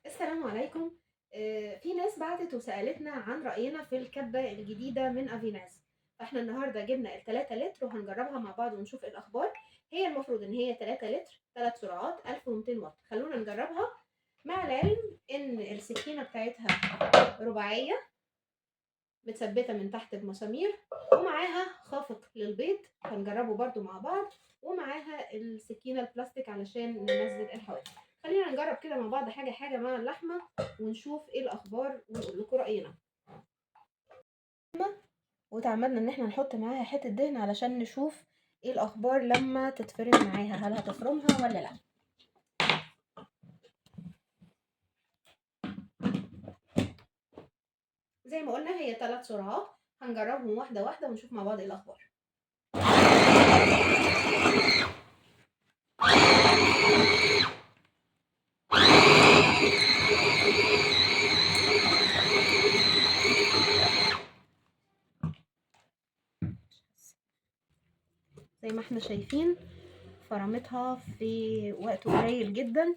السلام عليكم. في ناس بعتت وسألتنا عن رأينا في الكبة الجديدة من أفيناز، فاحنا النهاردة جبنا ال3 لتر وهنجربها مع بعض ونشوف إيه الأخبار. هي المفروض إن هي 3 لتر 3 سرعات 1200 واط. خلونا نجربها، مع العلم إن السكينة بتاعتها رباعية متثبتة من تحت بمسامير، ومعاها خافق للبيض هنجربه برضو مع بعض، ومعاها السكينة البلاستيك علشان ننزل الحواف. خلينا نجرب كده مع بعض حاجة حاجة مع اللحمة ونشوف ايه الأخبار ونقول لكم رأينا. وتعمدنا ان احنا نحط معاها حتة دهن علشان نشوف ايه الأخبار لما تتفرم معاها، هل هتفرمها ولا لا. زي ما قلنا هي 3 سرعات، هنجربهم واحدة واحدة ونشوف مع بعض ايه الأخبار. زي ما احنا شايفين فرمتها في وقت قليل جدا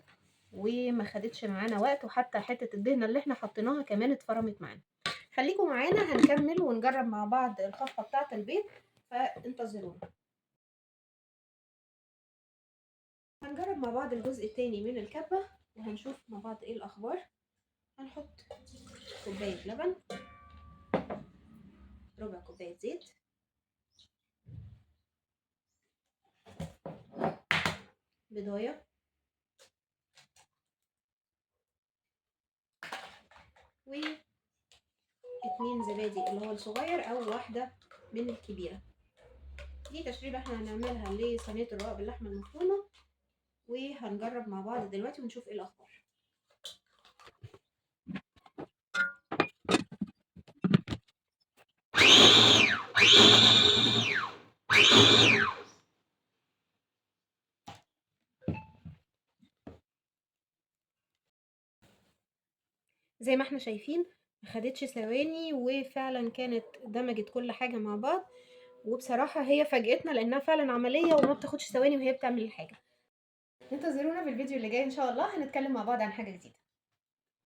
وما خدتش معانا وقت، وحتى حتة الدهنة اللي احنا حطيناها كمان اتفرمت معانا. خليكم معانا هنكمل ونجرب مع بعض الخفقة بتاعة البيض، فانتظرونا. هنجرب مع بعض الجزء التاني من الكبة وهنشوف مع بعض ايه الأخبار. هنحط كوباية لبن، ربع كوباية زيت، بيضاية، و2 زبادي اللي هو الصغير او واحدة من الكبيرة. دي تشريبة احنا هنعملها لصينية الرقاق باللحمة المفرومة، وهنجرب مع بعض دلوقتي ونشوف ايه الأخبار. زي ما احنا شايفين ما خدتش ثواني، وفعلا كانت دمجت كل حاجة مع بعض، وبصراحة هي فاجئتنا لانها فعلا عملية وما بتاخدش ثواني وهي بتعمل الحاجة. انتظرونا في الفيديو اللي جاي ان شاء الله، هنتكلم مع بعض عن حاجة جديدة.